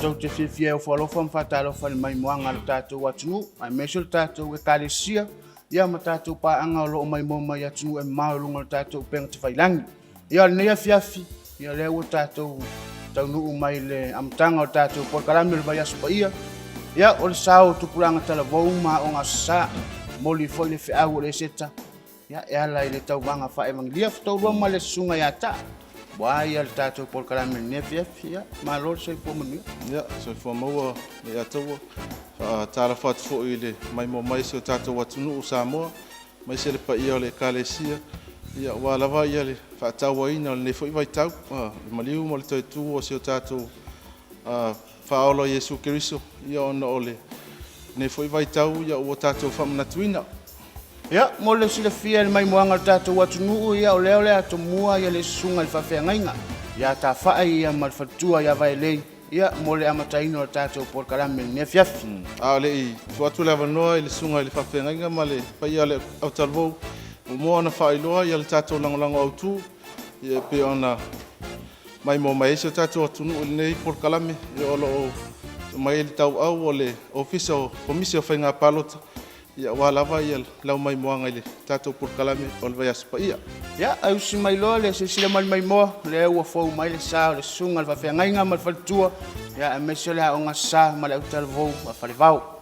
Tatou te fiafia e ofo alofa ma faatalofa i le maimoaga a lo tatou atunuu, aemaise o le tatou Ekalesia, ia ma tatou paaga o lo o maimoa mai i atunuu e mamao i luga o le tatou upega tafailagi. Ia, o lenei afiafi, ia o lea ua tatou taunuu mai i le amataga o le tatou polokalame o le Vaiaso Paia. Ia, o le sao o Tupulaga Talavou ma Aoga Aso Sa, momoli foi le feau o le Eseta, ia, e ala i le tauvaga faa-evagelia, fetaulua ma le susuga ia Taa, ua ia le tatou polokalame i lenei afiafi. Ia, malo le soifua manuia. Ia, soifua maua le Ataua. Faatalofa atu foi i le maimoa mai o si o tatou atunuu o Samoa, aemaise le paia o le Ekalesia, ia aua lava le faatauaina o lenei foi vaitau, le maliu ma le toe tu o si o tatou Faaola o Iesu Keriso, ia ona o lenei foi vaitau ua tatou faamanatuina. Ia, mo le silafia e le maimoaga o le tatou atunuu, ia o lea o le a tomua le susuga i le faafeagaiga ia Tafai ia ma le faletua ia Vaelei, ia mo le amataina o le tatou polokalame i lenei afiafi. A o le i tuu atu le avanoa i le susuga i le faafeagaiga ma le paia o le autalavou, ua mua ona faailoa le tatou lagolago autu e pei ona maimoa mai ai si o tatou atunuu i lenei polokalame, o lo o aumai le tauau o le Ofisa o Komisi o Faiga Palota, ia aua lava lau maimoaga i le tatou polokalame o le Vaiaso Paia. Ia, ae usi mai loa le silasila mai le maimoa, lea ua fou mai le sa o le susuga i le faafeagaiga ma le faletua, ia aemaise o le aoga sa ma le autalavou a Falevao.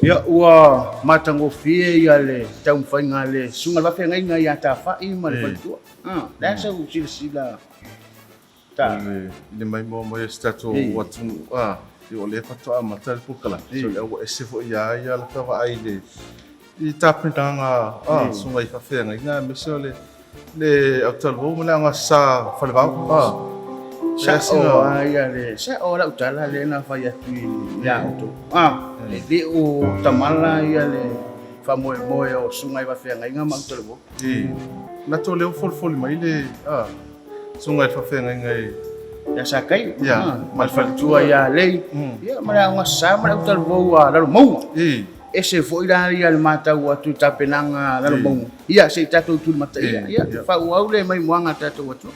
Ia, ua matagofie ia le taumafaiga a le Susuga i le Faafeagaiga ia Tafa'i ma le faletua. A, le a sau silasila ta? I le maimoa mai o si tatou atunuu, a, o lea faatoa amata le polokalame, so lea ua ese foi lava ia lata vaai i le i tapenaga a susuga i faafeagaiga aemaise o le le autalavou ma le aogasa Falevao. A, Sa'o lava ia le sa'o lau tala lea na fai atu ia outou. A, e le o tamala ia le faamoemoe o susuga i faafeagaiga ma autalavou. I manatu o lea ua folifoli mai le susuga i le faafeagaiga i ia Sakai ma le faletua ia Lei, ia ma le aogasa ma le autalavou a Lalomauga. Ese foi la ia le matau atu i tapenaga a Lalomauga. Ia, se i tatou tulimataia. Ia, faaauau le maimoaga a tatou atunuu.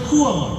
Soifua mai.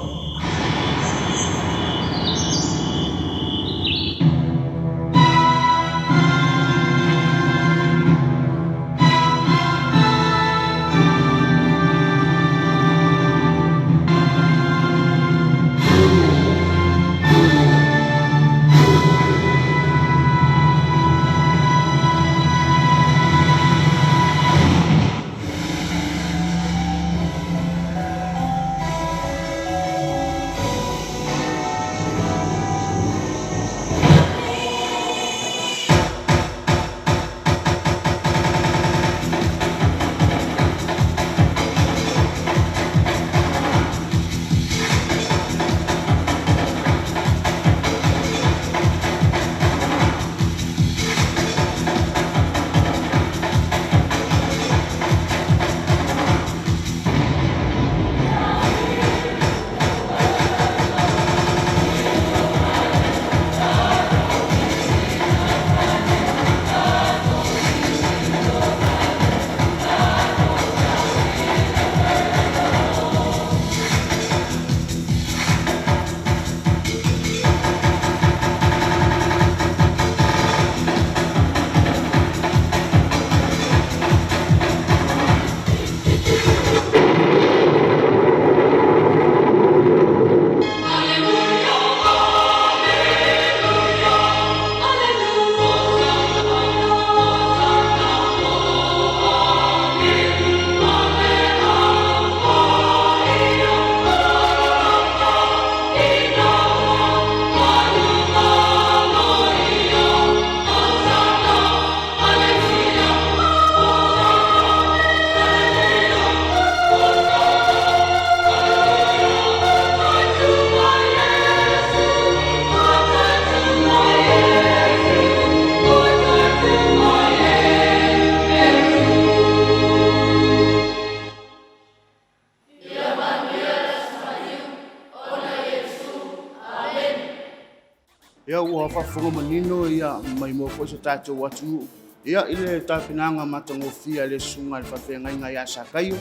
Ia ua faafofoga manino ia maimoa foi so tatou atunuu ia i le tapenaga matagofie a le susuga i le faafeagaiga ia Sakaio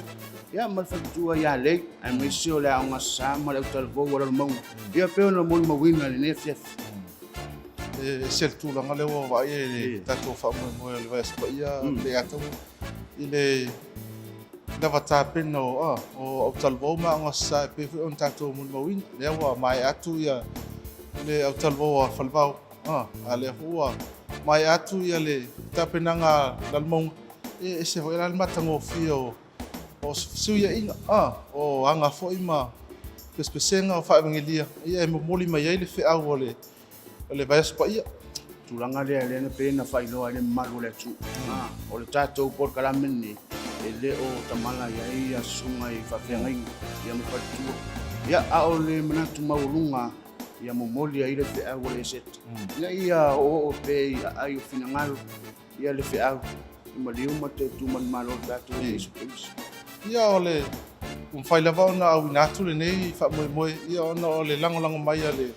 ia ma le faletua ia Lei, aemaise o le Aoga Sa ma le Autalavou o Lalomauga ia pei ona molimauina i lenei afiafi. E ese le tulaga lea ua vaai i le tatou faamoemoe o le Vaiaso Paia pe a tau i le lava tapena o autalavou ma aoga sasa e pei foi ona tatou molimauina. Lea ua maea atu ia le autalavou a Falevao, a lea foi ua maea atu ia le tapenaga a Lalomauga. E ese foi la le matagofie o fesuiaiga, o aga foi ma pesepesega o faaevagelia ia e momoli mai ai le feau o le Vaiaso Paia. Tulaga lea lea na pei na faailoa i le mamalu o le atunuu. O le tatou polokalame lenei e le o tamala i ai ia susuga i faafeagaiga ia ma faletua. Ia, a o le manatu maualuga ia momoli ai le feau o le Eseta, ina ia oooo pea i aai o finagalo ia le feau i maliu ma te tumanumalo o le tatou Iesu Keriso. Ia o le ua mafai lava ona auina atu lenei faamoemoe ia ona o le lagolago mai a le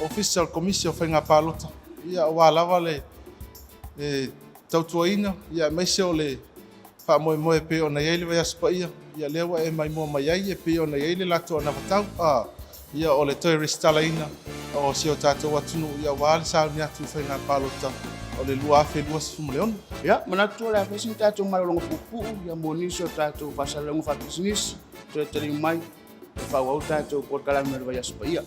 Ofisa o le Komisi o Faiga Palota ia aua lava le tautuaina ia aemaise o le faamoemoe e pei ona i ai le Vaiaso Paia ia lea ua e maimoa mai ai e pei ona i ai le latou anavatau ia o le toe resitalaina o si o tatou atunuu ia aua le sauni atu i faiga palota o le 2026. Ia, manatu o le a fai sina tatou malologa puupuu ia mo nisi o tatou faasalalauga faapisinisi toe taliu mai e faaauau tatou polokalame o le Vaiaso Paia.